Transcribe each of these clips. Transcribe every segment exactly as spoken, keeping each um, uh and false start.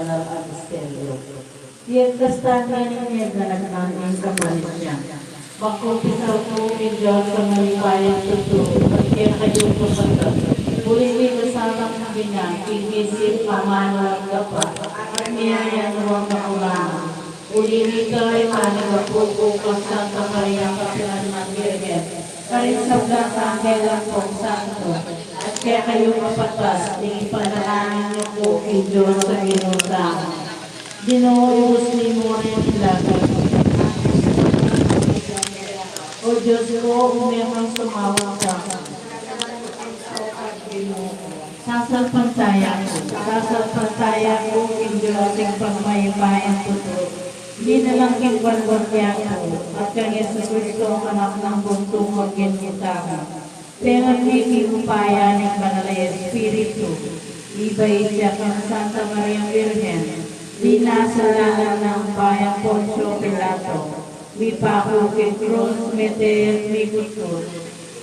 banal a misteryo. Iyagtas ta ngening meganag na ing kaparisyan. Magkumpisal ku king Dios a mayupayang tutu, at kekayu kapatad, uli king kasalang binyan, king isip, amanu at gapa, at miyayang nuan kakulangan. Uli nita, ipanigapu ku kang Santa Maria, kapilan man Birhen, karing sablang anghel ampong santo, at kekayu kapatad, ing ipanalangin yu ku king Dios a Ginu tamu. Ginu, ibus mi mu ring pilagat. O Dios ku, ume kang sumawad sa akin. Sasalpantaya ku, sasalpantaya ku king Dios, ing pagmayupayang tutu, dinalang king banua keapu, at kang Jesucristo, Anak nang buntung a Ginu tamu. Pengat mi king upaya ning Banal a Espiritu, ibait ya kang Santa Maria Birhen, dinasal lalam ning upayang Poncio Pilato, mipaku king krus, mete at mikutkut.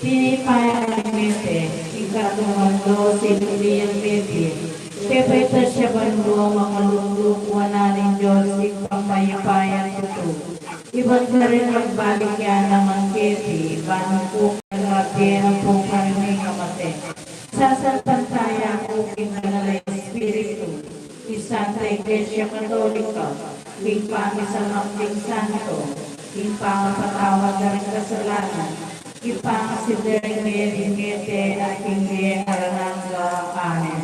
Tinipa ya ing mete, ing katlung aldo sinubli yang mete, pepaitas ya banua, makalukluk wanan ning Dios ing pagmayupayang tutu. Ibat karin magbalik ya naman keti, ban mukuk at mabie ampong karin ing kamate. Sasalpantaya ku king Banal a Espiritu, king Santa Iglesia Katolika, king pamisamak ding santo, king pangapatawad da ring kasalanan, king pangasida ring mie ring mete, at king bie alang angga. Amen.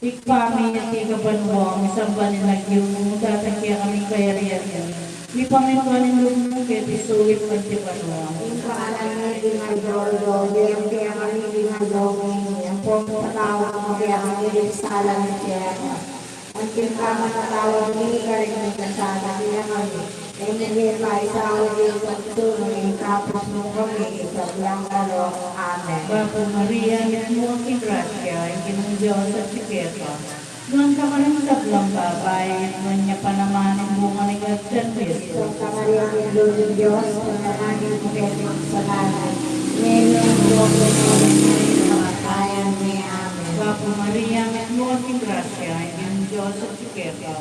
Ibpa mi, atiu ka banua, misamban ya ing lagyu mu, datang kekami ing kayarian mu, mipamintuan ing lub mu keti sulip anti banua. Ing kakanan mi king aldo-aldo ibie mu kekami king aldo ngeni, ampon ipatawad mu kekami ing sala mi keka, anti ing pamamatawad mi karing mikasala kekami. E mu ke paisaul king tuksu, nune ikabus mu kami king sablang marok. Amen. Bapu Maria, mitmu ka king grasya, ing Ginung Dios atiu keka. Nuan ka karing sablang babai, at nuan ya pa naman ing bunga ning atian mu, i Jesus. Santa Maria, Indu ning Dios, ipanalangin mu kaming makasalanan, ngeni at king oras ning kamatayan mi. Amen. Bapu Maria, mitmu ka king grasya, ing Ginung Dios atiu keka.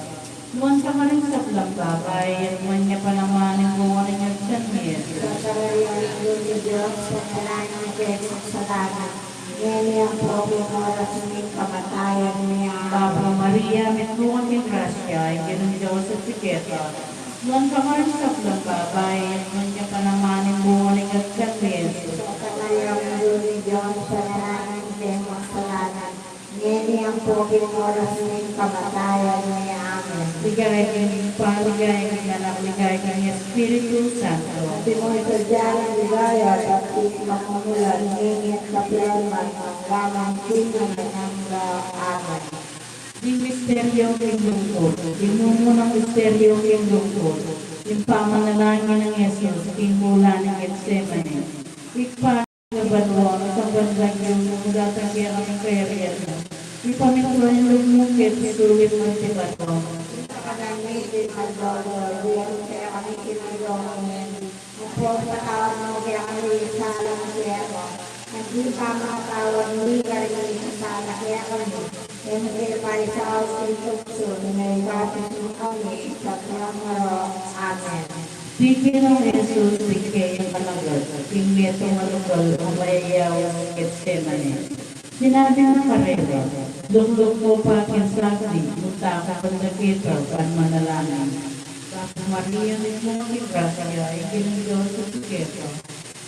Nuan ka karing sablang babai, at nuan ya pa naman ing bunga ning atian mu, i Jesus. Santa Maria, Indu ning Dios, ipanalangin mu kaming makasalanan, ngeni at king oras ning kamatayan mi. Amen. Bapu Maria, mitmu ka king grasya, ing Ginung Dios atiu keka. Nuan ka karing sablang babai, at nuan ya pa naman ing bunga ning atian mu, i Jesus. Santa Maria, Indu ning Dios, ipanalangin mu kaming makasalanan, ngeni at king oras ning kamatayan mi. Amen. Ligaya king Ibpa, ligaya king Anak, ligaya king Espiritu Santo. Antimo ing sadya nang ligaya, baptismung mulat, ngeni at kapilan man, mangga man king alang angga. Amen. Ding misteryo king lungkut. Ding mumunang misteryo king lungkut, ing pamanalangin nang Jesus king bula ning Getsemani. Ibpa mi, atiu ka banua, misamban ya ing lagyu mu, datang kekami ing kayarian mu, mipamintuan ing lub mu keti sulip anti banua. Ing kakanan mi king aldo-aldo ibie mu kekami king aldo ngeni, ampon ipatawad mu kekami ring sala mi keka, anti ing pamamatawad mi karing mikasala kekami. E mu ke paisaul king tuksu, nune ikabus mu kami king sablang marok. Amen. Tiki nong Jesus king keyang alagad, king metung a lugal a mayayaus king Getsemani, sinabi na karela, "Lukluk ko pa king sagdi, nune takupan da keta ban manalangin." Bapu Maria, mitmu ka king grasya, ing Ginung Dios atiu keka.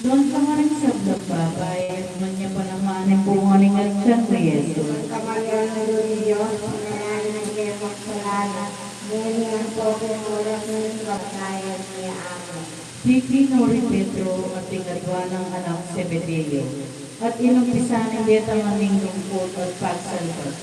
Nuan ka karing sablang babai, at nuan ya pa naman ing bunga ning atian mu, i Jesus. Santa Maria, Indu ning Dios, ipanalangin mu kaming makasalanan, ngeni at king oras ning kamatayan mi. Amen. Tiki no ri Pedro at ing adua nang anak Zebedeo, at inumpisan deta ngan ing lungkut at pagsalbat.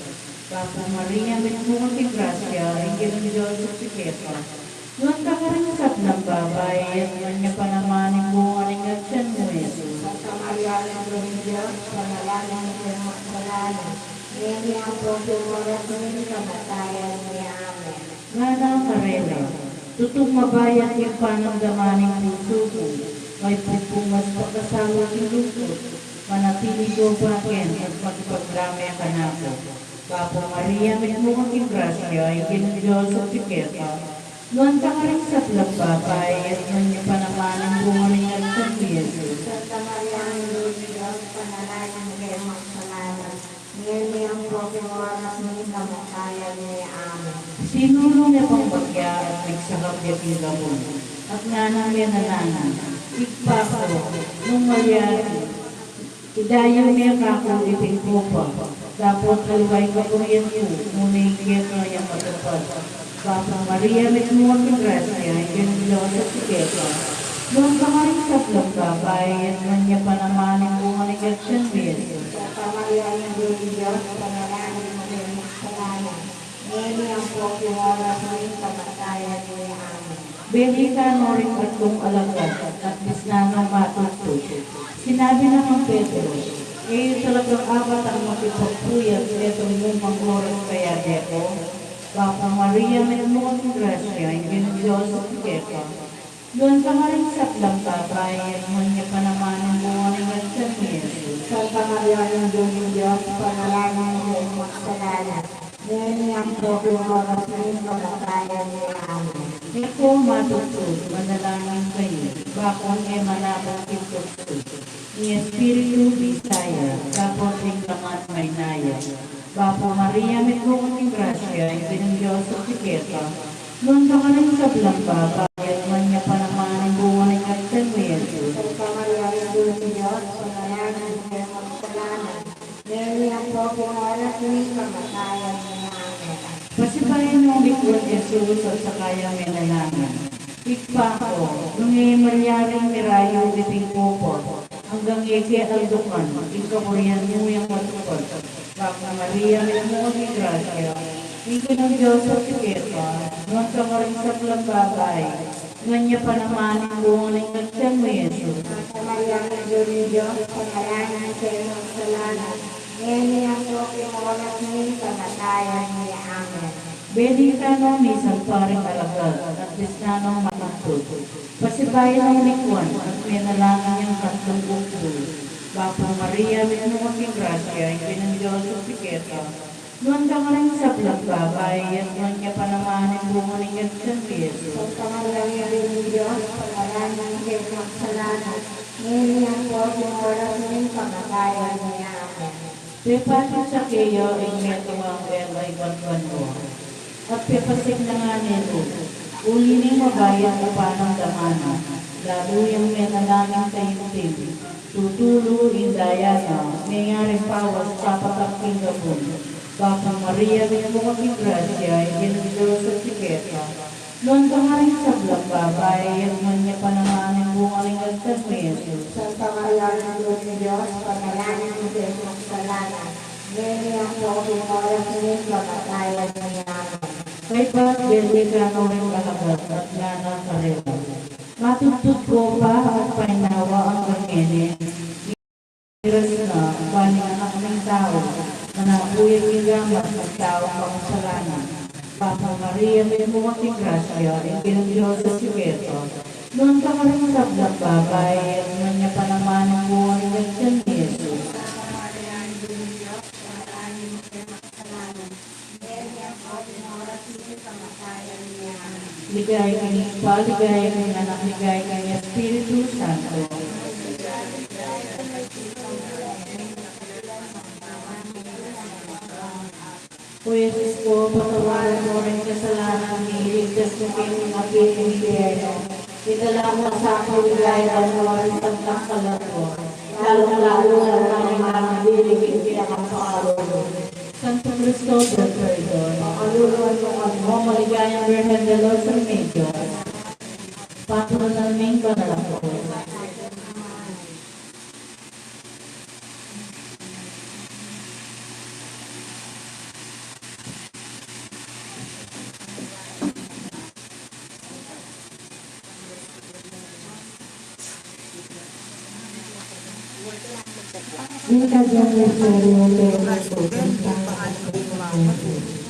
Bapu Maria, mitmu ka king grasya, ing Ginung Dios atiu keka. Nuan ka karing sablang babai, at nuan ya pa naman ing bunga ning atian mu, i Jesus. Santa Maria, Indu ning Dios, ipanalangin mu kaming makasalanan, ngeni at king oras ning kamatayan mi. Amen. Ngana karela, "Tutung mabayat ing panamdaman ning pusu ku, maipupung mas pakasalu king lungkut, manatili ko pa ken at makipagdame kanaku." Bapu Maria, mitmu ka king grasya, ing Ginung Dios atyu keka. Nuan ka karing sablang babai, at nuan ya pa naman ing bunga ning atian mu, i Jesus. Santa Maria, Indu ning Dios, ipanalangin mu kaming makasalanan, ngeni ampo king oras ning kamatayan mi. Amen. Sinulu ne pang bagya at migsakab ya king gabun, at ngana, menalangin, Ibpa ku, nung malyari, idayu me kaku iting kopa, dapot aliwa ing kapurian ku, nune ing keka yang matupad. Bapu Maria, mitmu ka king grasya, ing Ginung Dios atyu keka. Nuan ka karing sablang babai, at nuan ya pa naman ing bunga ning atian mu, i Jesus. Santa Maria, Indu ning Dios, ipanalangin mu kaming makasalanan, ngeni ampo king oras ning kamatayan mi. Amen. Beli ka no ring atlung alagad at disnan nong matugtug. Sinabi na kang Pedro, E yu talagang abat ang makipagpuyat neting mumang oras kaya deko? Bapu Maria, mitmu ka king grasya, ing Ginung Dios atyu keka. Nuan ka karing sablang babai, at nuan ya pa naman ing bunga ning atian mu, i Jesus. Santa Maria, Indu ning Dios, ipanalangin mu kaming makasalanan, ngeni ampo king oras ning kamatayan mi. Amen. Meku matugtug, manalangin kayu, bakung e manabang king tuksu, ing espiritu bisa ya, dapot ing laman maynaya. Bapu Maria, mitmu ka king grasya, ing Ginung Dios atyu keka. Nuan ka karing sablang babai, at nuan ya pa naman ing bunga ning atian mu, i Jesus. Santa Maria, Indu ning Dios, ipanalangin mu kaming makasalanan, ngeni ampo king oras ning kamatayan mi. Amen. Pasibayu nong likwan i Jesus at saka yang menalangin, Ibpa ku, nung e malyaring mirayu iting kopa, anggang e ke aldukan, ing kaburian mu yang matupad. Bapu Maria, mitmu ka king grasya, ing Ginung Dios atyu keka. Nuan ka karing sablang babai, nuan ya pa naman ing bunga ning atian mu, i Jesus. Santa Maria, Indu ning Dios, ipanalangin mu kaming makasalanan, ngeni ampo king oras ning kamatayan mi. Amen. Beli ka no misan pa ring alagad at disnan nong matugtug. Pasibayu nong likwan at menalangin yang tatlung ukdu. Bapu Maria, mitmu ka king grasya, ing Ginung Dios atyu keka. Nuan ka karing sablang babai, at nuan ya pa naman ing bunga ning atian mu, i Jesus. Santa Maria, Indu ning Dios, ipanalangin mu kaming makasalanan, ngeni ampo king oras ning kamatayan mi. Amen. Pepatid i Zaqueo ing metung a anghel a ibat banua, at pepasignan ne lu, uli ning mabayat upa nang damana, lalu yang menalangin taimtim, tutulu ing daya na, menyaring pawas papatap king gabun. Bapu Maria, mitmu ka king grasya, ing Ginung Dios atyu keka. Nuan ka karing sablang babai, at nuan ya pa naman ing bunga ning atian mu, i Jesus. Santa Maria, Indu ning Dios, ipanalangin mu kaming makasalanan, ngeni ampo king oras ning kamatayan mi. Amen. Kaybat beli ka no ring alagad at ngana karela, Matugtug ko pa at painawa anggang ngeni, miras na, ban ing Anak ning Tau manapu ya king gamat ning taung makasalanan. Bapu Maria, mitmu ka king grasya, ing Ginung Dios atyu keka. Nuan ka karing sablang babai, at nuan ya pa naman ing bunga ning atian mu, i Jesus. Ligaya king Ibpa, ligaya king Anak, ligaya king Espiritu Santo. O Jesus ku, patawaran mu ring kasalanan mi, iligtas mu kami king api ning impyernu. Idala mu sa king ligaya banua ring sablang kaladwa, lalung-lalu na ring manga mabilib king pinakamapalulu. Santo Cristo del Perdon, pakaluluan mu kami. O maligayang Birhen de los Remedios, patronan ming banal a krus. Ika dyan misteryo, pero nagpupunta ang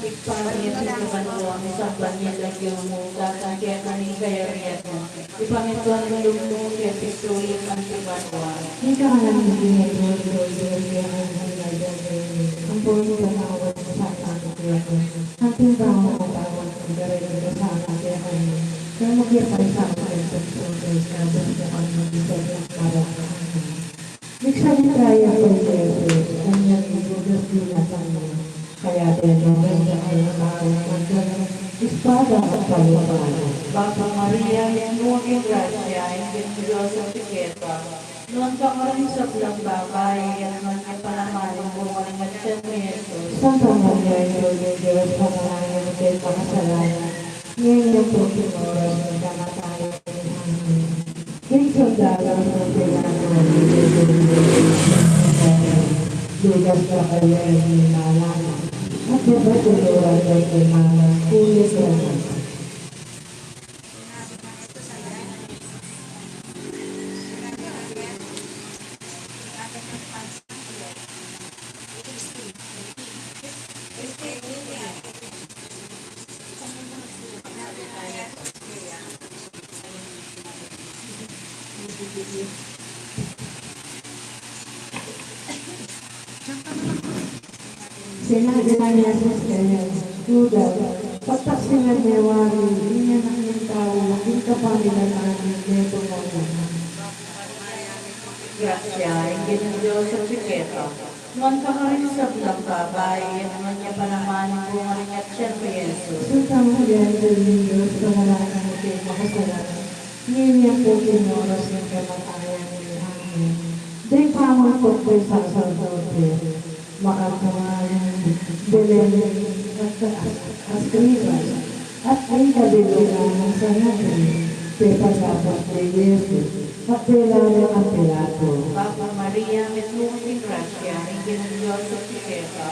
Ibpa mi, atyu ka banua, misamban ya ing lagyu mu, datang kekami ing kayarian mu, mipamintuan ing lub mu keti sulip anti banua. Ika alang mibie da ring dalan da-ing araw-araw, ampon Anting bangon na bangon, diretso ka sana kaya kami. Kaya magkipay sa akin, sa mga kabus na kami, sa mga parang kami. Miksan ni kaya ko, Jesus, kung yan, ibugas din na kami. Kaya din, nung nagdaan na tayo, nagdaan, espada at palupa. Bapa Maria, mismo king grasya, ing Ginung Dios atyu keka. Nuan ka karing sablang babai, at nuan ya pa naman ing bunga ning atian mu, i Jesus. Santa Maria, Indu ning Dios, ipanalangin mu kaming makasalanan, ngeni ampo king oras ning kamatayan mi. Amen. King sundalus nang Pilato, lugas na kaya ing mala na, at dibat tuluran na ing mala, kulit na. Sinabi nang Jesus kaya, Judas, pagtaksilan me wari ing Anak ning Tau king kapamilatan ning detong aldo? Grasya, ing Ginung Dios atyu keka. Nuan ka karing sablang babai, at nuan ya pa naman ing bunga ning atian mu, i Jesus. Santa Maria, Indu ning Dios, ipanalangin mu kaming makasalanan, ngeni ampo king oras ning kamatayan mi. Amen. Deng pamangkot deng saserdote, makadtu ngan Belen at as-, askribas, at deng kabilug nang Sanedrin, pepagabus de Jesus, at dela la kang Pilato. Bapa Maria, mitmu ka king grasya, ing Ginung Dios atyu keka.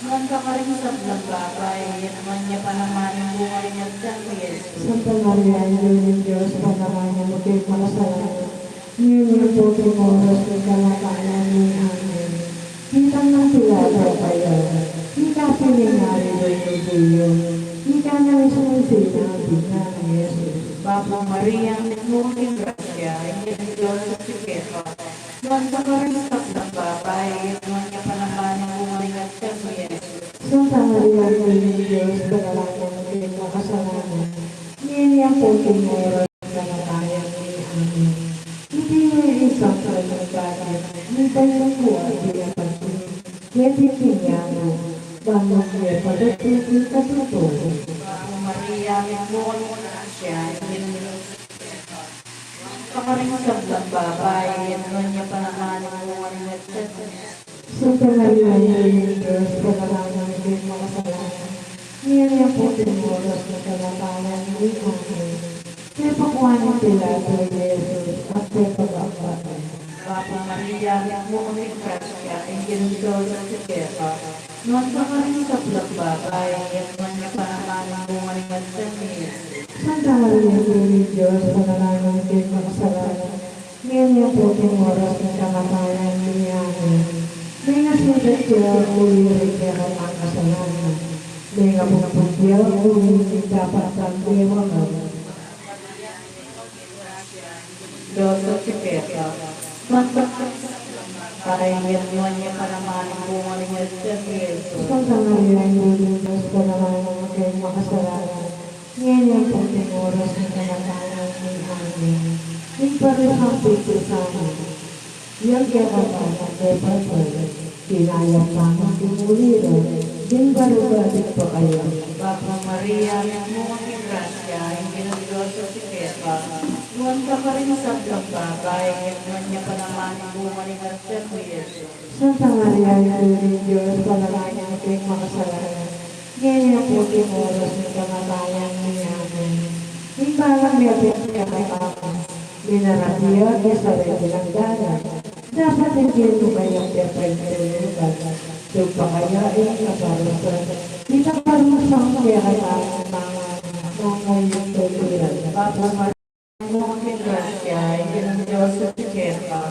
Nuan ka karing sablang babai, at nuan ya pa naman ing bunga ning atian mu, i Jesus. Santa Maria, Indu ning Dios, ipanalangin mu kaming makasalanan, ngeni ampo king oras ning kamatayan mi. Amen. Kitang nang Pilato kaya, ika pin ing ari deng Judio, ika na mismung sinabi na nang Jesus. Bapa Maria, mitmu ka king grasya, ing Ginung Dios atyu keka. Nuan ka karing sablang babai, at nuan ya pa naman ing bunga ning atian mu, i Jesus. Santa Maria, Indu ning Dios, ipanalangin mu kaming makasalanan, ngeni ampo king oras ning kamatayan mi. Amen. Iti na ing sakramentari, ing panyakua, ing pagtini, keti king yatu, ban maging padating ing katutuan. Bapa Maria, mitmu ka king grasya, ing Ginung Dios atyu keka. Nuan ka karing sablang babai, at nuan ya pa naman ing bunga ning atian mu, i Jesus. Santa Maria, Indu ning Dios, ipanalangin mu kaming makasalanan, ngeni ampo king oras ning kamatayan mi. Amen. Pepakuan nang Pilato i Jesus, at pepagambatan. Bapa Maria, mitmu ka king grasya, ing Ginung Dios atyu keka. Nuan ka karing sablang babai, at nuan ya pa naman ing bunga ning atian mu, i Jesus. Santa Maria, Indu ning Dios, ipanalangin mu kaming makasalanan, ngeni ampo king oras ning kamatayan mi. Amen. Mengasigad ya uli ring kekatang kasalanan, mengabudbud ya uli ning dapat dang dewakan. Dios atyu keka. Nuan ka karing sablang babai, at nuan ya pa naman ing bunga ning atian mu, i Jesus. Santa Maria, Indu ning Dios, ipanalangin mu kaming makasalanan, ngeni ampo king oras ning kamatayan mi. Amen. Ing parusang pigpisanan, yang kekatang dewakan, kinayap na king uli ra, ding baruga dipakaya. Bapa Maria, mitmu ka king grasya, ing Ginung Dios atyu keka. Nuan ka karing sablang babai, at nuan ya pa naman ing bunga ning atian mu, i Jesus. Santa Maria, Indu ning Dios, ipanalangin mu kaming makasalanan, ngeni ampo king oras ning kamatayan mi. Amen. Ing balang mebeng kekatang, minarapia king sarili nang dalan, dapat ing kinu kaya pepaintunugan, dupakaya ing kaparusahan, ita parusang kekatang manga, manga ing tuturan. Bapa Maria, mitmu ka king grasya, ing Ginung Dios atyu keka.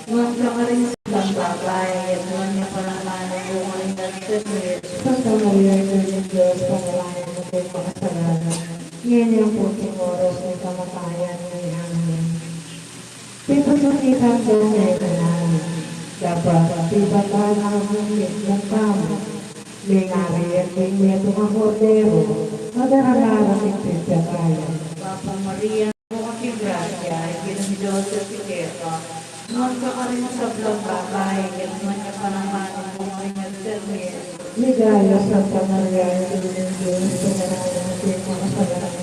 Nuan ka karing sablang babai, at nuan ya pa naman ing bunga ning atian mu, i Jesus. Santa Maria, Indu ning Dios, ipanalangin mu kaming makasalanan, ngeni ampo king oras ning kamatayan mi. Amen. Pipasukitan da ne kanaku, dapat pipatanawan ne kanaku. Ing Ari at ing metung a Kordero, a darala king pepatayan. Bapu Maria, puno ka king grasya, ing Ginung Dios atyu keka. Nuan ka karing sablang babai, at nuan ya pa naman ing bunga ning atyan mu, i Jesus. Ligaya, Santa Maria, Indu ning Dios, ipanalangin mu kaming makasalanan,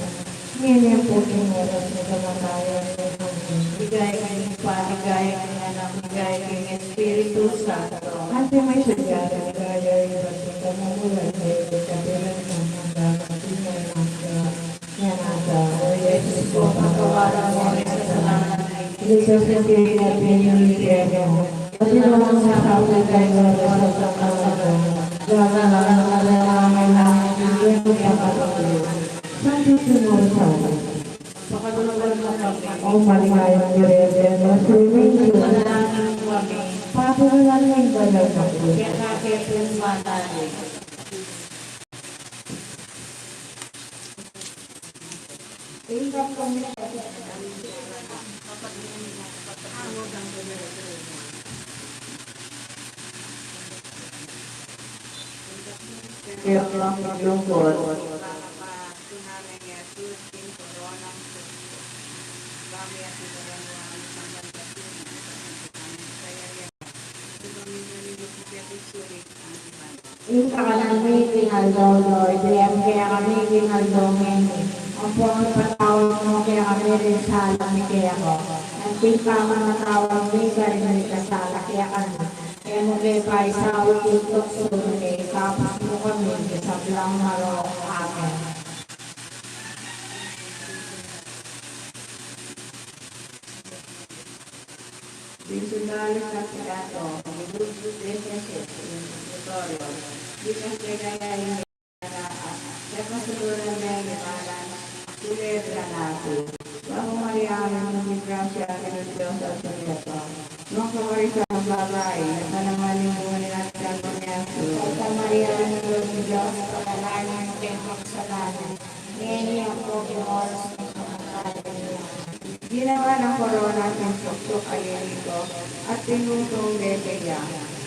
ngeni ampo king oras ning kamatayan mi. Amen. Ligaya king Ibpa, ligaya king Anak, ligaya king Espiritu Santo. Antimo ing sadyang ligaya, ibat king kamumulan, king kapilan, king kapilan, king kapilan. Yan ata, O Jesus ku, patawaran mu ring kasalanan mi. Iligtas mu kami king api ning impyerno. Atiu mu king sablang babai ring sablang kaluguran, lalung-lalu na ring kailangan ning patawad. Santisimo Rosario. Pakalulwan mu kami. O maligayang Birhen de los Remedios. Ipanalangin mu kami. Pakalulwan mu ing banal na krus. Keka ke pu manalig. Kaya mga paglungkot. Ing kakanan mi king aldo-aldo, ibie mu kekami king aldo ngeni. Ampon ipatawad mu kekami ring sala mi keka, anti ing pamamatawad mi karing mikasala kekami. E mu ke paisaul king tuksu, nune ikabus mu kami king sablang marok. Amen. King sundalo nang Pilato, nilugud de Jesus king pretorio, itas de kaya ing garaas, at kasuluran de ing imalan, kulebra natu. Bapu Maria, mipnu ka king grasya, ing Ginung Dios atyu keka. Nuan ka karing sablang babai, at nuan ya pa naman ing bunga ning atian mu, i Jesus. Santa Maria, Indu ning Dios, ipanalangin mu kaming makasalanan, ngeni ampo king oras ning kamatayan mi. Amen. Ginawa nang korona king tuktuk a lilito, at pinutung de keya,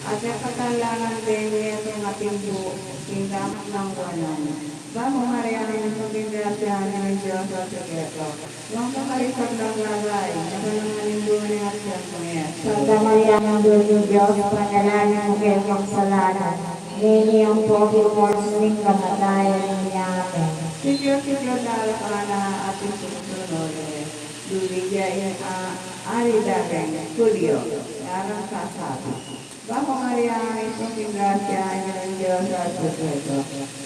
at pepatalangan deng metung a timbu king damat nang wanan. Bapu Maria, mipnu ka king grasya, ing Ginung Dios atyu keka. Nuan ka karing sablang babai, at nuan ya pa naman ing bunga ning atian mu, i Jesus. Santa Maria, Indu ning Dios, ipanalangin mu kaming makasalanan, ngeni ampo king oras ning kamatayan mi. Amen. Siklo-siklo tamu pa na at isusunod, e, duli ya ing, a, ari da ring Julio, e, arang sasabi. Bapu Maria, mipnu ka king grasya, ing Ginung Dios atyu keka.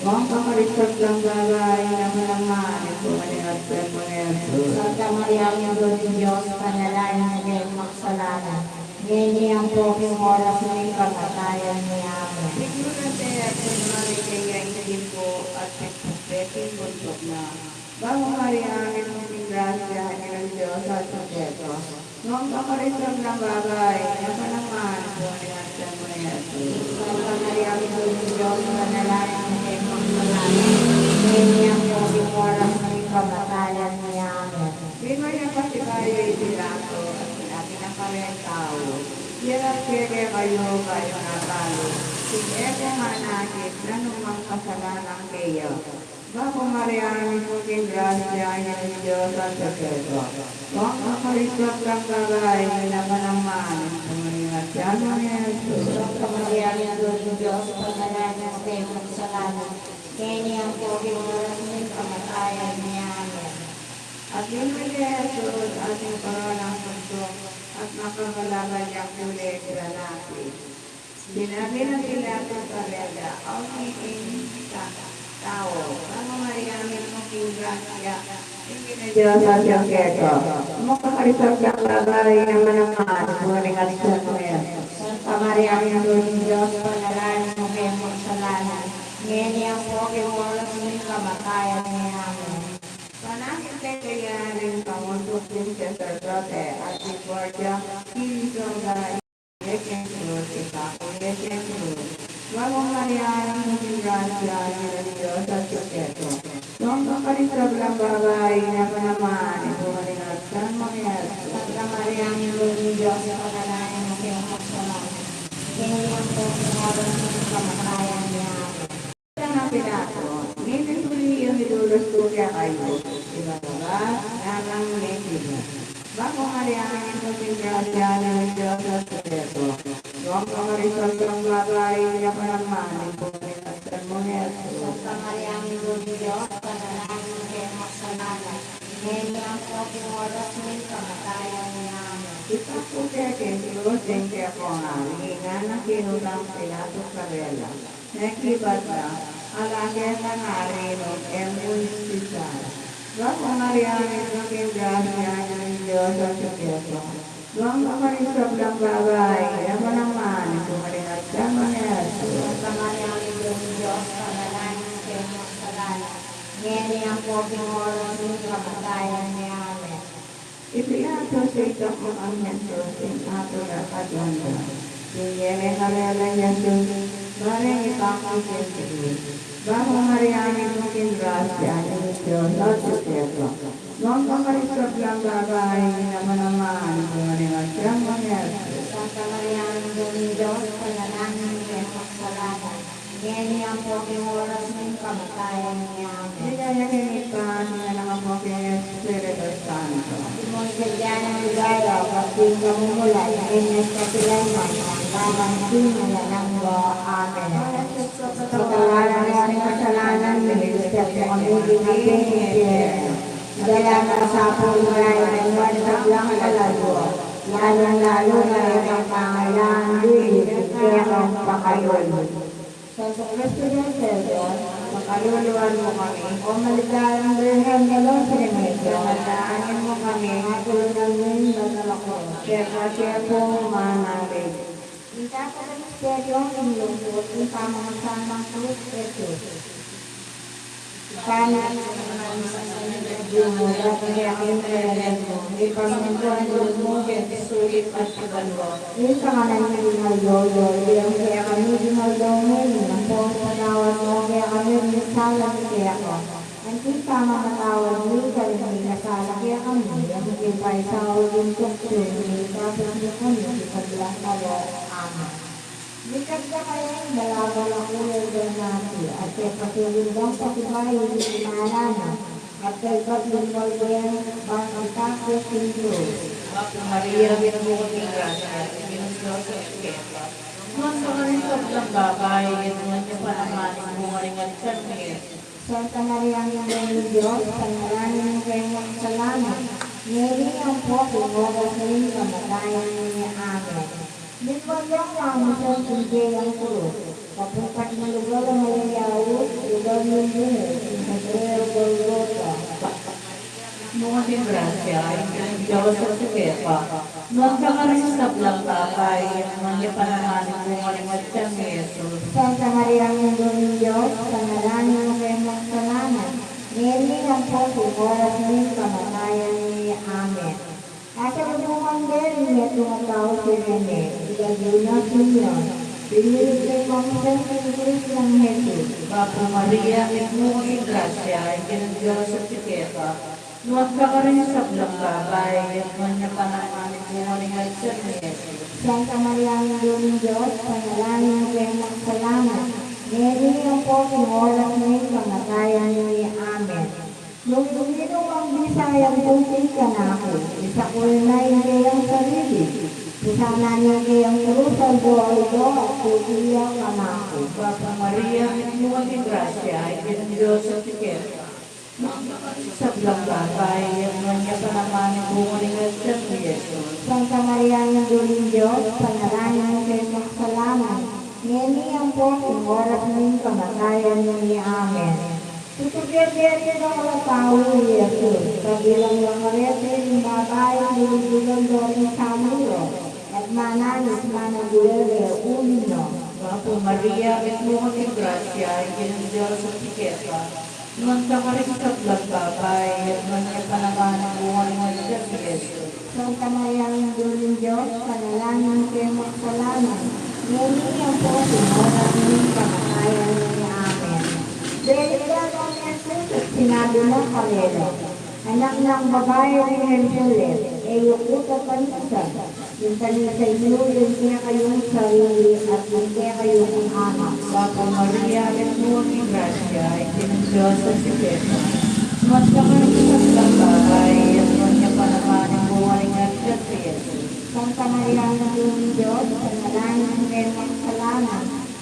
Nuan ka karing sablang babai, at nuan ya pa naman ing bunga ning atian mu, i Jesus. Santa Maria, Indu ning Dios, ipanalangin mu kaming makasalanan, ngeni ampo king oras ning kamatayan mi. Amen. Sigurado ya king mari kaya ing timbu, at pigpuk de king buntuk na. Bapu Maria, mipnu ka king grasya, ing Ginung Dios atyu keka. Nuan ka karing sablang babai, at nuan ya pa naman ing bunga ning atian mu, i Jesus. Santa Maria, Indu ning Dios, ipanalangin mu kaming makasalanan, ngeni ampo king oras ning kamatayan mi. Amen. Binye na pasibayu i Pilato, at sinabi na karing tau, Iharap ke kekayu kayung abalu, king e ku manakit nanumang kasalanan keya. Bapu Maria, mipnu ka king grasya, ing Ginung Dios atyu keka. Nuan ka karing sablang babai, at nuan ya pa naman ing bunga ning atian mu, i Jesus. Santa Maria, Indu ning Dios, ipanalangin mu kaming makasalanan, ngeni ampo king oras ning kamatayan mi. Amen. At binye na i Jesus ing koronang tuktuk, at makalaban yang kulebra natu. Sinabi nang Pilato karela, Aune ing ta-, tau? Bapu Maria, mipnu ka king grasya, ing Ginung Dios atyu keka. Nuan ka karing sablang babai, at nuan ya pa naman ing bunga ning atian mu, i Jesus. Santa Maria, Indu ning Dios, ipanalangin mu kaming makasalanan, ngeni ampo king oras ning kamatayan mi. Amen. Panakit de kaya ring pangusuk ding saserdote at ring guardia king sorga, iyabe keng krus, ipako ya keng krus. Bapu Maria, mipnu ka king grasya, ing Ginung Dios atyu keka. Nuan ka karing sablang babai, at nuan ya pa naman ing bunga ning atian mu, i Jesus. Santa Maria, Indu ning Dios, ipanalangin mu kaming makasalanan, ngeni ampo king oras ning kamatayan mi. Amen. Barabas, nganang Mekina. Bapu Maria, mitmu ka king grasya, ing Ginung Dios atyu keka. Nuan ka karing sablang babai, nuan ya pa naman ing bunga ning atian mu, i Jesus. Santa Maria, Indu ning Dios, ipanalangin mu kaming makasalanan, ngeni ampo king oras ning kamatayan mi. Amen. Ibpa ku keka ing krus, deng kekong ari, ngana king utang Pilato karela. Mekibat la, ala keta ngari nung e mu isisala. Bapu Maria, mitmu ka king grasya, ing Ginung Dios atyu keka. Nuan ka karing sablang babai, nuan ya pa naman ing bunga ning atian mu, i Jesus. Santa Maria, Indu ning Dios, ipanalangin mu kaming makasalanan, ngeni ampo king oras ning kamatayan mi. Amen. Ipilato ya keka ing Jesus, ing atyu la at landa. King e ne karela i Jesus, bareng ipakit king krus. Bapu Maria, mitmu ka king grasya, ing Ginung Dios atyu keka. Nuan ka karing sablang babai, nuan ya pa naman ing bunga ning atian mu, i Jesus. Santa Maria, Indu ning Dios, ipanalangin mu kaming makasalanan, ngeni ampo king oras ning kamatayan mi. Amen. Ligaya king Ibpa, king Anak, ampo king Espiritu Santo. Antimo ing sadya nang ligaya, pati ing pamumulan, ngeni at kapilan man, mangga man king alang angga. Amen. O Jesus, patawaran mu la ring kasalanan mi, iligtas mu kami king api ning impyernu. Idala mu sa king banua ing sablang kaladua, lalung-lalu na ring kekang pangailangan king kekang pakalulu. Santo Cristo del Perdon, pakaluluan mu kami. O maligayang Birhen de los Remedios, pakaluluan mu kami. Atulunan mu ing banal a krus, keka king pumanalig. Ing katang misteryu ning lungkut, ing pamamasan nang krus Jesus. Ibpa mi, darating keka ing lagyu mu, mipamintuan ing lub mu keti sulip anti banua. Ing kakanan mi king aldo-aldo ibie mu kekami king aldo ngeni, ampon ipatawad mu kekami ing sala mi keka, anti ing pamamatawad mi karing mikasala kekami. E mu ke paisaul king tuksu, nune ikabus mu kami king sablang marok. Amen. Mikabus da kaya ing balabalang kulay granate, at kaya pasiring dang pasibayu ing pangalan na, at kaya ibat ing mulbeng bang itakut king krus. Bapu Maria, mitmu ka king grasya, ing Ginung Dios atyu keka. Nuan ka karing sablang babai, at nuan ya pa naman ing bunga ning atian mu, i Jesus. Santa Maria, Indu ning Dios, ipanalangin mu kaming makasalanan, ngeni ampo king oras ning kamatayan mi. Amen. Mitmu yang mamisan king keyang krus, kapungpat ning lugal a mayayaus, lugal ning bungu, king Hebreo Golgota. Bunga ning grasya, ing Ginung Dios atyu keka. Nuan ka karing sablang babai, at nuan ya pa naman ing bunga ning atian mu, i Jesus. Santa Maria, Indu ning Dios, ipanalangin mu kaming makasalanan, ngeni ampo king oras ning kamatayan mi. Amen. Kasalubungan de ring metung a tau si Rene, ing lagyu na Simeon, binilug ding mamisan king krus nang Jesus. Bapu Maria, mitmu ka king grasya, ing Ginung Dios atyu keka. Nuan ka karing sablang babai, at nuan ya pa naman ing bunga ning atian mu, i Jesus. Santa Maria, Indu ning Dios, ipanalangin mu kaming makasalanan, ngeni ampo king oras ning kamatayan mi. Amen. Nung iminum nang bisa yang tubig kanaku, isakul na ing keyang sarili, pusanan ne ing keyang krus aldo-aldo, at tuki ya kanaku. Bapu Maria, mitmu ka king grasya, ing Ginung Dios atyu keka. Nuan ka karing sablang babai, at nuan ya pa naman ing bunga ning atian mu, i Jesus. Santa Maria, Indu ning Dios, ipanalangin mu kaming makasalanan, ngeni ampo king oras ning kamatayan mi. Amen. Tutuki de ring dakal a tau i Jesus, kabilang la kareti ing babaing dulug-dulugan do ring salu ra, at manangis, managulele uli na. Bapu Maria, mitmu ka king grasya, ing Ginung Dios atyu keka. Nuan ka karing sablang babai, at nuan ya pa naman ing bunga ning atian mu, i Jesus. Santa Maria, Indu ning Dios, ipanalangin mu kaming makasalanan, ngeni ampo king oras ning kamatayan mi. Amen. Beling da nang Jesus at sinabi na karela, Anak nang babai, Jerusalem, e yu ku tatanusan, ing tanisan yu ing kekayung sarili at ing kekayung anak. Bapu Maria, mitmu ka king grasya, ing Ginung Dios atyu keka. Nuan ka karing sablang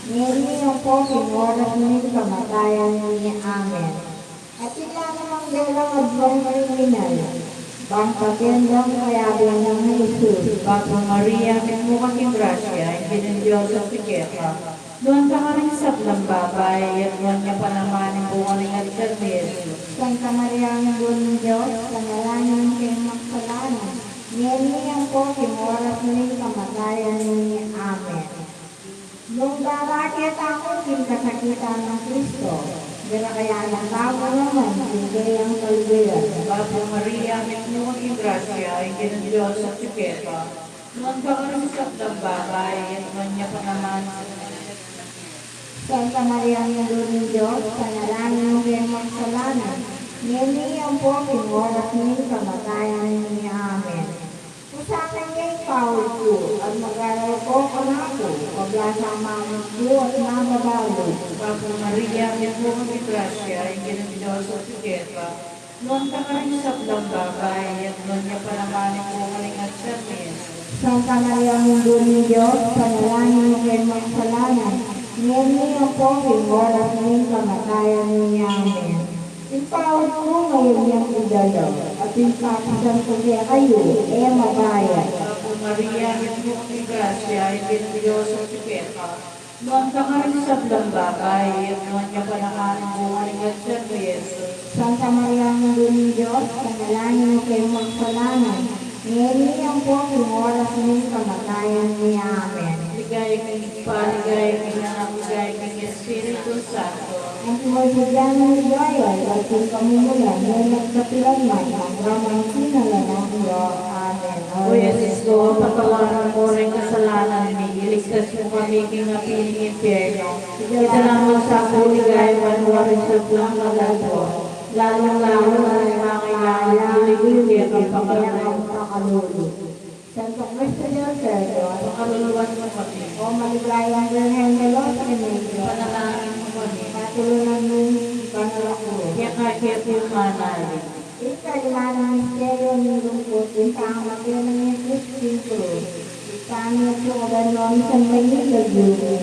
Ngeni ampon king oras ning kamatayan mi. Amen. Atin la namang dalang aduang kriminal, bang paten dang kayabe nang Jesus. Bapu Maria, mitmu ka king grasya, ing Ginung Dios atiu keka. Nuan ka karing sablang babai, at nuan ya pa naman ing bunga ning atian mu, i Jesus. Santa Maria, Indu ning Dios, ipanalangin mu kaming makasalanan, ngeni ampon king oras ning kamatayan mi. Amen. Nung darake tamu king kasakitan nang Kristo, darake ya na tamu naman king kayang kaligayan. Bapu Maria, mitmu ka king grasya, ing Ginung Dios atiu keka. Nuan ka karing sablang babai, at nuan ya pa naman. Santa Maria, Indu ning Dios, ipanalangin mu kaming makasalanan, ngeni ampon king oras ning kamatayan mi. Amen. Kusang ya ing paul ku, at magdalal ko kanaku, kabla sa mamut ku at mababalug. Bapu Maria, mitmu ka king grasya, ing Ginung Dios atiu keka. Nuan ka karing sablang babai, at nuan ya pa naman ing bunga ning atian mu, i Jesus. Santa Maria, Indu ning Dios, ipanalangin mu kaming makasalanan, ngeni ampon king oras ning kamatayan mi. Amen. Ing paul ku ngeni yang idala, at ing papasan ku kekayu e mabayad. Bapu Maria, mitmu ka king grasya, ing Ginung Dios atiu keka. Nuan ka karing sablang babai, at nuan ya pa naman ing bunga ning atian mu, i Jesus. Santa Maria, Indu ning Dios, ipanalangin mu kaming makasalanan, ngeni ampon king oras ning kamatayan mi. Amen. Ligaya king Ibpa, ligaya king Anak, ligaya king Espiritu Santo. Antimo ing sadya nang ligaya, ibat king kamumulan, ngeni at kapilan man, angga man king alang angga. Amen. O Jesus ku, patawaran mu ring kasalanan mi, iligtas mu kami king api ning impyerno, idala mu sa king ligaya banua ring sablang manggagawa, lalung-lalu na ring mangailangan king ligaya ning pakalulu. Santo Cristo del Perdon, pakaluluan mu kami. O maligayang Birhen de los Remedios, ipanalangin mu kami. Patulunan mu ing banal a krus. Keka ke pu manalig. Ing kalima nang misteryo ning lungkut, ing pamate nang Jesus king krus. Ibpa mi, atiu ka banua, misamban ya ing lagyu mu.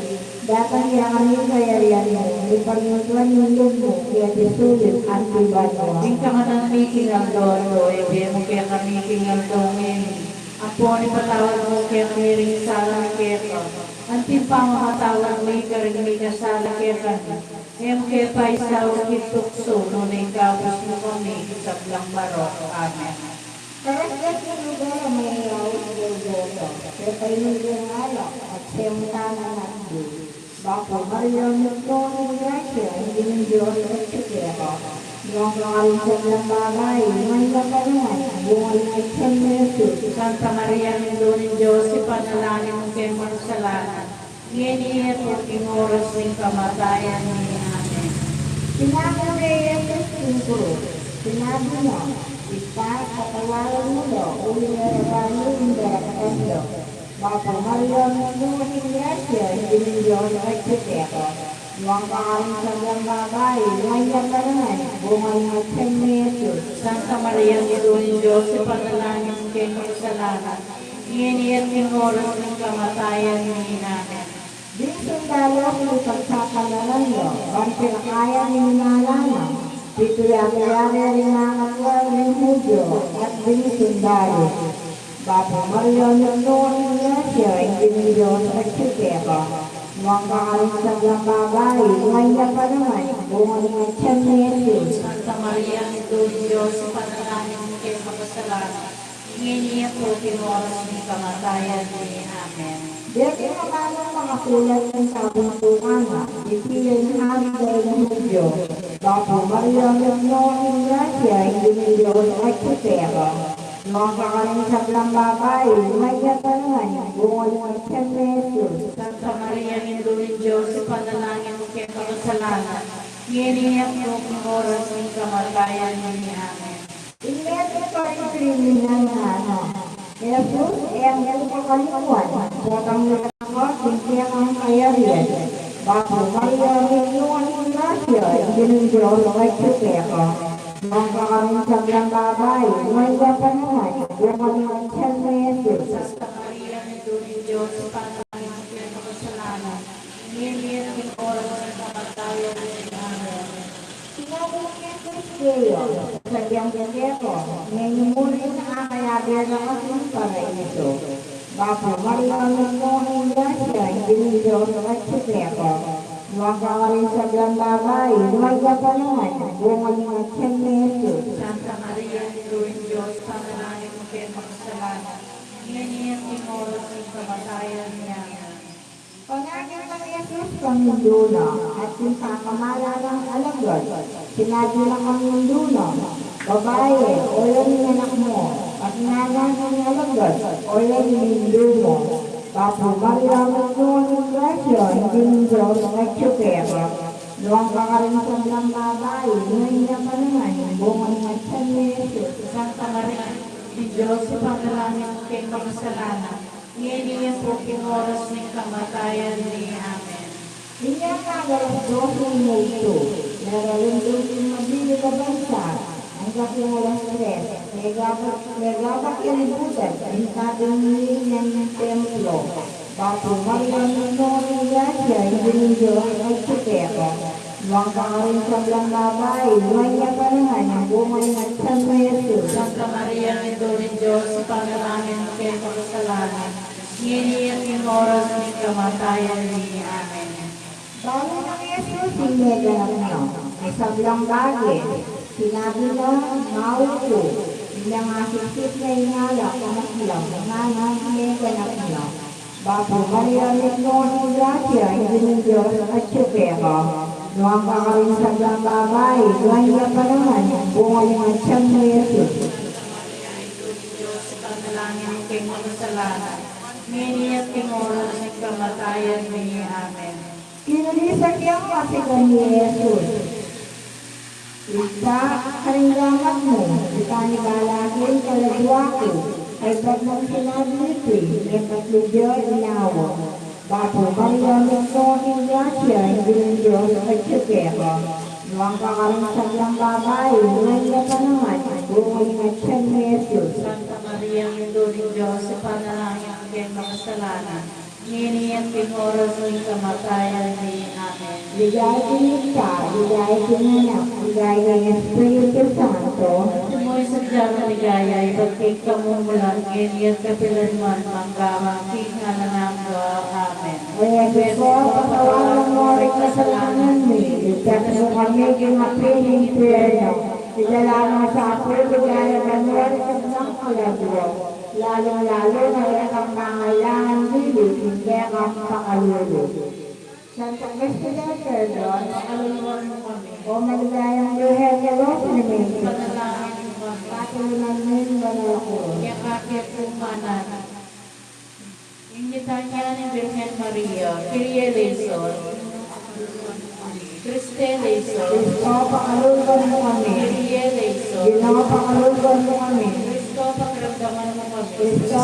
Datang kekami ing kayarian mu, mipamintuan ing lub mu keti sulip anti banua. Ing kakanan mi king aldo-aldo ibie mu kekami king aldo ngeni. Ampon ipatawad mu kekami ring sala mi keka, anti ing pamamatawad mi karing mikasala kekami. E mu ke paisaul king tuksu, nune ikabus mu kami king sablang marok. Amen. Karagdagan ning lugar a mayayaus Golgota, keta inundan ing alak at semutan a natdu. Bapu Maria, mitmu ka king grasya, ing Ginung Dios atiu keka. Nuan ka karing sablang babai, nuan ya pa naman ing bunga ning atian mu, i Jesus. Santa Maria, Indu ning Dios, ipanalangin mu kaming makasalanan, ngeni at king oras ning kamatayan mi. Amen. Pinaku ne i Jesus king krus. Sinabi na, Ibpa, patawaran mu la, uling e ra balu ing daramdam da. Bapu Maria, mitmu ka king grasya, ing Ginung Dios atiu keka. Nuan ka karing sablang babai, nuan ya pa naman ing bunga ning atian mu, i Jesus. Santa Maria, Indu ning Dios, ipanalangin mu kaming makasalanan, ngeni at king oras ning kamatayan mi. Amen. Ding sundalu king pagsapalaran da, ban pilakayan ing ala na, pitu yatu ya ring manga tuwal ning Hudyo at ding sundalu. Bapu Maria, mitmu ka king grasya, ing Ginung Dios atiu keka. Nuan ka karing sablang babai, nuan ya pa naman ing bunga ning atian mu, i Jesus. Santa Maria, Indu ning Dios, ipanalangin mu kaming makasalanan, ngeni at king oras ning kamatayan mi. Amen. Deti naman ing makasulat king kabuntukan na, iti ya ing hari da ring Hudyo. Bapu Maria, mitmu ka king grasya, ing Ginung Dios atiu keka. Nuan ka karing sablang babai, nuan ya pa naman ing bunga ning atian mu, i Jesus. Santa Maria, Indu ning Dios, ipanalangin mu kaming makasalanan, ngeni at king oras ning kamatayan mi. Amen. Inyatu pa ring kriminal ngana, Jesus, e mu ku pakalingwan, potang mu la ku king kekang kayarian. Bapu Maria, mitmu ka king grasya, ing Ginung Dios atiu keka. Nuan ka karing sablang babai, nuan ya pa naman ing bunga ning atian mu, i Jesus. Santa Maria, Indu ning Dios, ipanalangin mu kaming makasalanan, ngeni Iyo, sabian ke keko, ngeni mu rin akayabe na kami king paraiso. Bapu Maria, mitmu ka king grasya, ing Ginung Dios atyu keka. Nuan ka karing sablang babai, nuan ya pa naman ing bunga ning atyan mu, i Jesus. Santa Maria, Indu ning Dios, ipanalangin mu kaming makasalanan, ngeni at king oras ning kamatayan mi. Amen. Pangakit nang Jesus king mundu na, at king pamamalan nang alagad, sinabi na king mundu na, Babai, oyan ing anak mu, at ngana ning alagad, Oyan ing indu mu. Bapu Maria, mitmu ka king grasya, ing Ginung Dios atyu keka. Nuan ka karing sablang babai, nuan ya pa naman ing bunga ning atyan mu, i Jesus. Santa Maria, Indu ning Dios, ipanalangin mu kaming makasalanan, ngeni at king oras ning kamatayan mi. Amen. Inya pag alas dose ning multo, naralung king mabilug a bansa angga king alas tres, megabat, megabat ya libutan ing tabi ning templo. Bapu Maria, mitmu ka king grasya, ing Ginung Dios atyu keka. Nuan ka karing sablang babai, nuan ya pa naman ing bunga ning atyan mu, i Jesus. Santa Maria, Indu ning Dios, ipanalangin mu kaming makasalanan, ngeni at king oras ning kamatayan mi. Amen. Balu nang Jesus ing meganap na, ing sablang bage, sinabi na, Mau ku. Inya ngana, siksik na ing alak, maslang, ngana, meganap na. Bapu Maria, mitmu ka king grasya, ing Ginung Dios atyu keka. Nuan ka karing sablang babai, nuan ya pa naman ing bunga ning atyan mu, i Jesus. Santa Maria, Indu ning Dios, ipanalangin mu kaming makasalanan, ngeni at king oras ning kamatayan mi. Amen. Kinulisa keng pasigan i Jesus. Ibpa, karing gamat mu, mipanikala ke ing kaladua ku, kaybat nang sinabi iti, mekatlu ya inawa. Bapu Maria, mitmu ka king grasya, ing Ginung Dios atyu keka. Nuan ka karing sablang babai, nuan ya pa naman ing bunga ning atyan mu, i Jesus. Santa Maria, Indu ning Dios, ipanalangin mu kaming makasalanan, ngeni at king oras ning kamatayan mi. Amen. Ligaya king Ibpa, ligaya king Anak, ligaya king Espiritu Santo. Antimo ing sadya nang ligaya ibat king kamumulan, ngeni at kapilan man, mangga man king alang angga. Amen. O Jesus ko, patawaran mu ring kasalanan mi, iligtas mu kami king api ning impyerno, idala mu sa pu ing ligaya banua ring sablang kaladua, lalung-lalu na rekang mangailangan dili king kekang pakalulu. Santo Cristo del Perdon, pakaluluan mu kami. O maligayang Birhen de los Remedios, ipanalangin mu kami. Patulunan mu ing banal a kurus. Keka ke pu mananu. Ing litania ning Birhen Maria. Kyrie eleison. Christe eleison. Kristo, pakaluluan mu kami. Kyrie eleison. Ginu, pakaluluan mu kami. Kristo, pakiramdaman mu kami. Kristo,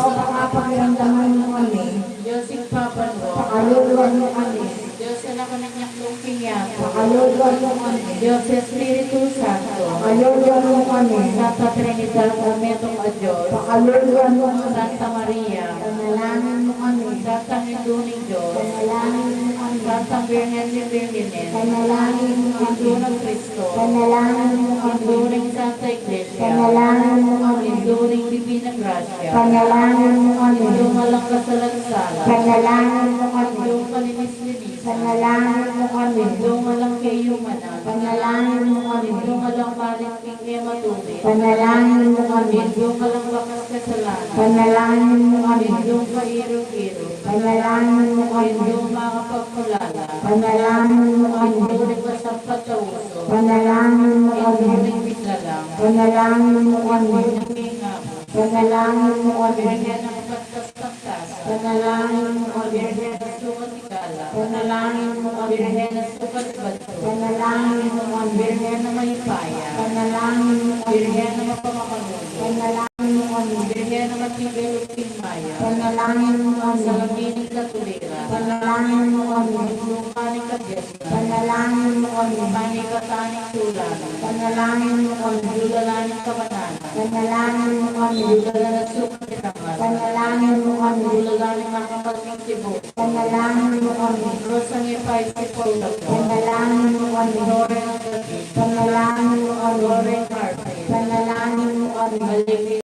pakiramdaman mu kami. Dios Ibpa banua, pakaluluan mu kami. Dios Anak a minyaklung king yatu, pakaluluan mu kami. Dios Espiritu Santo, pakaluluan mu kami. Santa Trinidad a metung a Dios, pakaluluan mu kami. Santa Maria, ipanalangin mu kami. Santang Indu ning Dios, ipanalangin mu kami. Santang Birhen de Birhenes, ipanalangin mu kami. Indu nang Kristo, ipanalangin mu kami. Indu ning Santa Iglesia, ipanalangin mu kami. Indu ning Divina Gracia, ipanalangin mu kami. Indung alang kasalansala, ipanalangin mu kami. Indung kalinis-linisan, ipanalangin mu kami. Indung alang kayumanan, ipanalangin mu kami. Indung alang malit king e matulis, ipanalangin mu kami. Indung alang bakas kasalanan, ipanalangin mu kami. Indung kairu-iru, ipanalangin mu kami. Indung makapagkulala, ipanalangin mu kami. Indung kasampat a uso, ipanalangin mu kami. Indung misalang, ipanalangin mu kami. Indung mingabus, ipanalangin mu kami. Birhen a mapagtas pagtasa, ipanalangin mu kami. Birhen a sukat hikala, ipanalangin mu kami. Birhen a sukat batu, ipanalangin mu kami. Birhen a mayupaya, ipanalangin mu kami. Birhen a mapamakalulu, ipanalangin mu kami. Birhen a matibay lub king maya, ipanalangin mu kami. Salamin ning katuliran, ipanalangin mu kami. Mundukan ning kabiasnan, ipanalangin mu kami. Panikatan ning tula, ipanalangin mu kami. Dula la ning kabanalan, ipanalangin mu kami. Dula la ning sukat ning dangal, ipanalangin mu kami. Dula la ning makapal ning tibu, ipanalangin mu kami. Rosang e paisip a ulaga, ipanalangin mu kami. Flor ning gabi, ipanalangin mu Loren Harvey. Panalangin mu kami. Maliwil.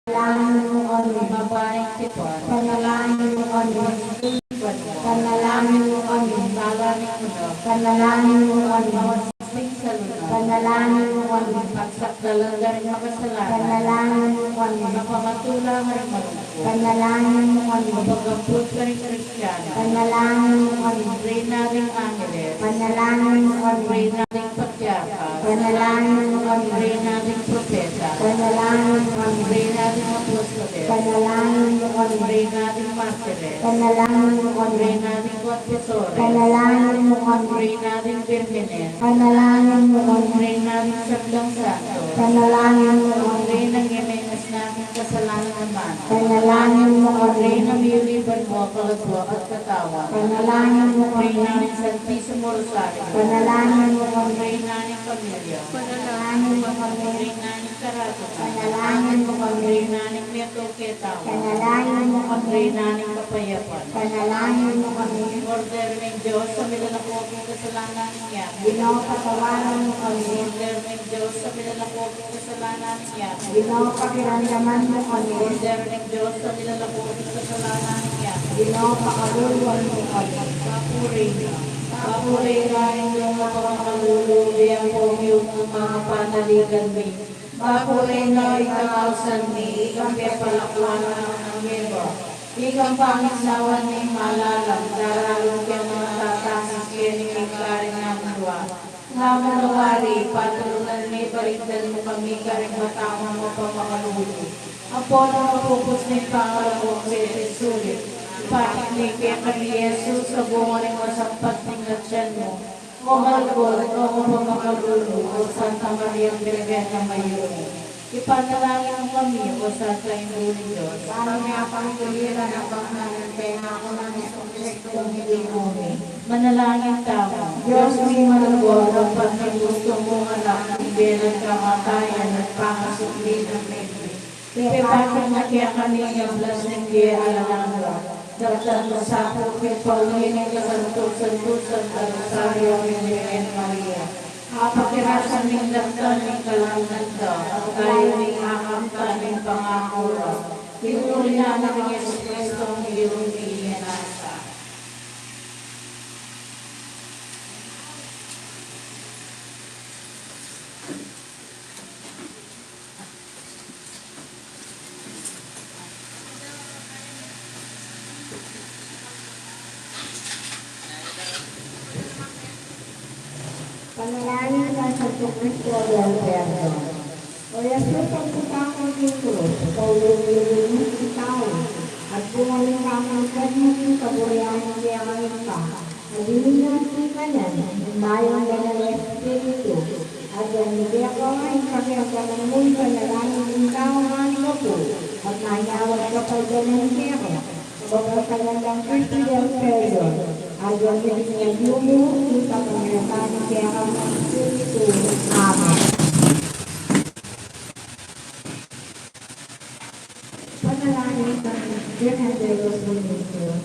Panalangin mu kami. Mabayang Tipan. Panalangin mu kami. Masusing Banwa. Panalangin mu kami. Sala ning Manok. Panalangin mu kami. Masusing Salunat. Panalangin mu kami. Pagsakdalan da ring makasalanan. Panalangin mu kami. Mapamatula da ring malugud. Panalangin mu kami. Mapagampun da ring Kristiano. Panalangin mu kami. Reyna ding Angeles. Panalangin mu kami. Reyna ding Patriarka. Panalangin mu kami. Reyna ding Propeta. Panalangin mu kami. Reyna ding Apostoles. Panalangin mu kami. Reyna ding Martires. Panalangin mu kami. Reyna ding Confesores. Panalangin mu kami. Reyna ding Birhenes. Panalangin mu kami. Reyna ding Sablang Santos. Panalangin mu kami. Reyna ding e mengasnang kasalanan amanu. Panalangin mu kami. Reyna ding Banwa, Kaladwa at Katawan. Panalangin mu kami. Reyna ding Santisimo Rosario. Panalangin mu kami. Reyna ding Pamilya. Panalangin mu kami. Reyna ding Karatunan. Panalangin mu kami. Reyna ding Metoketawan. Panalangin mu kami. Reyna ding Kapayapan. Panalangin mu kami. Kordero ning Dios, a milalako king kasalanan ning yatu. Ginu, patawaran mu kami. Kordero ning Dios, a milalako king kasalanan ning yatu. Ginu, pakiramdaman mu kami. Kordero ning Dios, a milalako king kasalanan ning yatu. Ginu, pakaluluan mu kami. Bapu Reyna. Bapu Reyna, Indu ning mapamakalulu, bie ampong yumu king panaligan mi. Bapu Reyna, ika ing ausan mi, ika ing pepalakuan mi king meba, ika ing pangisnawan mi king malalam, daralung keng manga tatangis keni king karin nang banua. Ngamula wari, patulunan mi, balikdan mu kami karing mata mung mapamakalulu. Ampo nung mapupus ne ing pangalagyu keti king sulip, ipatik mi kekami i Jesus, a bunga ning masampat ning atian mu. O malugud, o mapamakalulu, o Santa Maria Birhen a mayumu, ipanalangin mu kami, o Santa Indu ning Dios. Para miyapang king kaligtasan ning banua, king penako nang Jesucristo, Ginu mi. Manalangin tamu. Dios mi malugud, a pati ing pusu mung Anak, king bie nang kamatayan at pangasubli nang mebie, ipatik na kekami ing ablas ning bie alang angga. Daptan mu sa pu king pauli ning kasantu-santusan a Rosario ning Birhen Maria. Apakirasan ming daptan ing kalangitan da, at gayu ming akamtan ing pangaku ra, king lagyu nang Jesucristo, Ginu mi. Panalangin king Santo Cristo del Perdon. O Jesus, a putang king krus, paulu mu ing tau, at bunga ning pamagkat mu king kaburian ning Dios Ibpa. At dinan king kanan ning Mayupayang Espiritu, at dinan king kanan ning Ibpa, ing pakiramdam mu ing panalangin ning tau, manggapu at manyawad kapaldanan keka, kapagpasalan nang Cristo del Perdon, at dinan king lagyu mu, king kapangyarihan keka ning Espiritu. Amen. Panalangin king Birhen de los Remedios.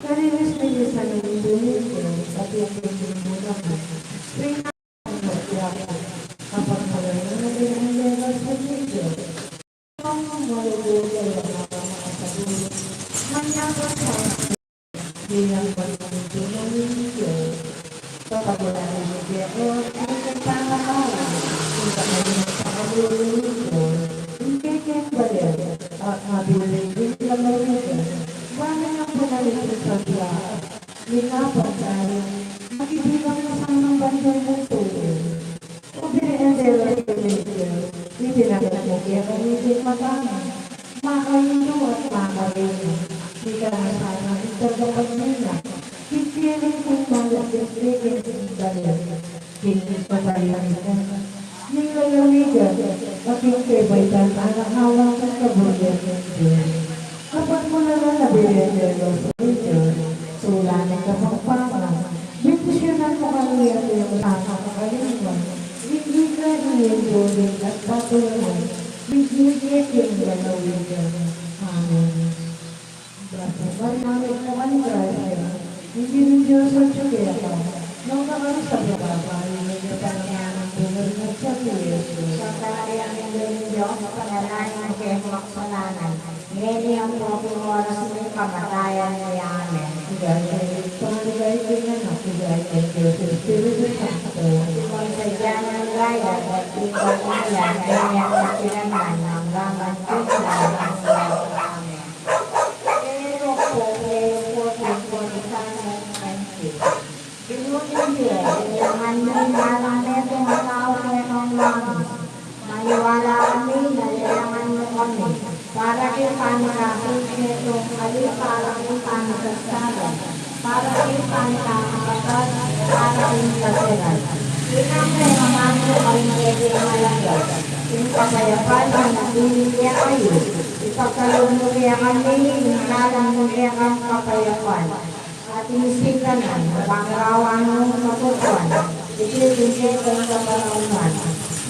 Kalinis-linisan ning Remedios, pati ing pagmamuna ku. Ring ang pagyaku, kapag malayo na rin ang legas sa video. Ang malugod ay ang mga makasabot. Manyabas sa bilang pagmamuna ning Remedios. Kapag wala na rin video, ay ang pangalan. Kung sa kanyang pangalan ning Remedios, ang kekeng baril, at mabilis rin na Remedios. Wala nang panalitan sa biyahe. Linapan tayo, makibilang na sa mga banjang mundo. O Birhen de los Remedios, itinapat mu kekami ing mata mi, makaindu at makareyna, ika na sana ing tagapagmuna, king piling kung malagyan kekeng sandali. King kapayapaan ning lalawigan, maging kaybat na ning alang angga king kaburian ning Dios. Kapagmulalan na Birhen de los Remedios, sula ning Kapampangan, bendisyunan mu kami at iyong tama kakalingwan, ing ika ing indu ning at patulunan ning kekeng lalawigan. Amen. Gracias, Maria, mitmu ka ning grasya, ing Ginung Dios atyu keka, nuan ka karing sablang babai, at nuan ya ing bunga ning atian mu, Jesus. Dios, panalangin mu keng makasalanan, ngeni ampong king oras ning kamatayan mi. Amen. King lagyu ning Ibpa, king lagyu ning Anak, king lagyu ning Espiritu Santo. King sadya nang ligaya, at king katutunan, ngeni at kapilan man, mangga man king alang angga. Amen. Pero po, pero po, pero po, Ginu ning bie, kailangan mu ing dalan metung a tau kekang langis. Maniwala kami na lelangan mu kami para king panikasun metung, ali para king panikasalan, para king panikakapatad, para king kapilan. Ika me naman mu karing kekang alagad, ing kapayapan manatili kekayu. Ipagkalub mu kekami ing dalan ning kekang kapayapan. At ing sikanan, bang rawan mung katutuan, iti king kekang kapanaunan.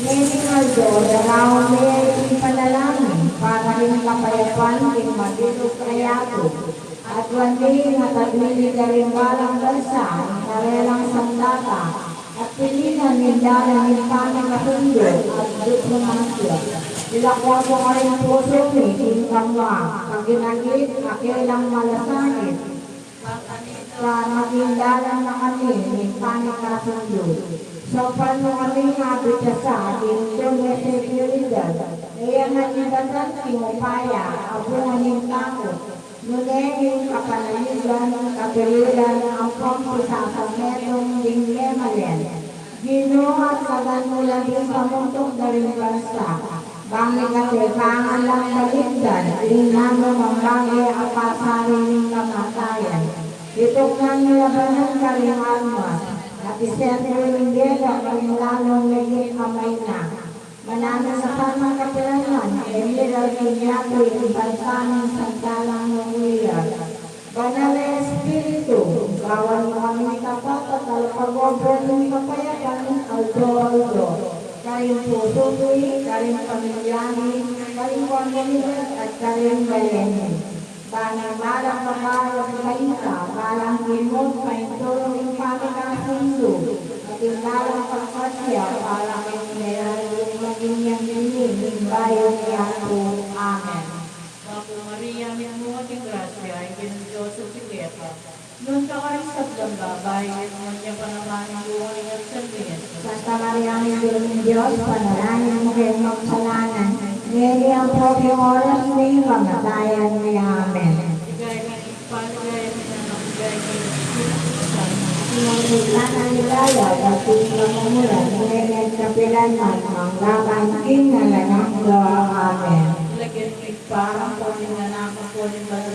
Ngening aldo, daraun mi ing panalangin para king kapayapan king mabilug a yatu. At nuan mi ing atadili karing balang bansa, ing karelang sandata, at pilinan ing dalan ning panikasundu at diplomasiya. Ilako mu karing pusu mi ing kamwang, kaginagit, a kelang malasakit, para maging dalan na kami ning panikasundu. Saupan mu kaming abit a sa king tune a seguridad, e ya manibatan king upaya a bunga ning takut, nune ning kapanaligan, katuliran, ampong pisasametung ding memalen. Ginu, at lagan mu la ding pamuntuk da ring bansa, bang ika te pangalang balikdan ing nanu mang bage a pasari ning kamatayan. Ituknang labanan karing armas, at isentru ning gera karing lalung migit a maina. Mananu na sana kapilan man, e miral king yatu ing bansa ning santalang Nuclear. Banal a Espiritu, gawan mu kaming tapat a talapag-obra ning kapayapan aldo-aldo, karing pusu mi, karing pamilya mi, karing komunidad, at karing bale mi. Bang ing balang babayu at baita, balang kimut, paintulung ing panikasundu, at ing balang pagpasya, para king metung maging yang ini ning bayung yatu. Amen. Bapu Maria, mitmu ka king grasya, ing Ginung Dios atyu keka. Nuan ka karing sablang babai, at nuan ya pa naman ing bunga ning atyan mu, i Jesus. Santa Maria, Indu ning Dios, ipanalangin mu kaming makasalanan, ngeni ampo king oras ning kamatayan mi. Amen. Ligaya king Ibpa, ligaya king Anak, ligaya king Espiritu Santo. Ing sana ligaya, pati ing kamumulan, ngeni at kapilan man, mangga man king alang angga. Amen. Lagyu ning Ibpa, ampon ning Anak, ampon ning Banal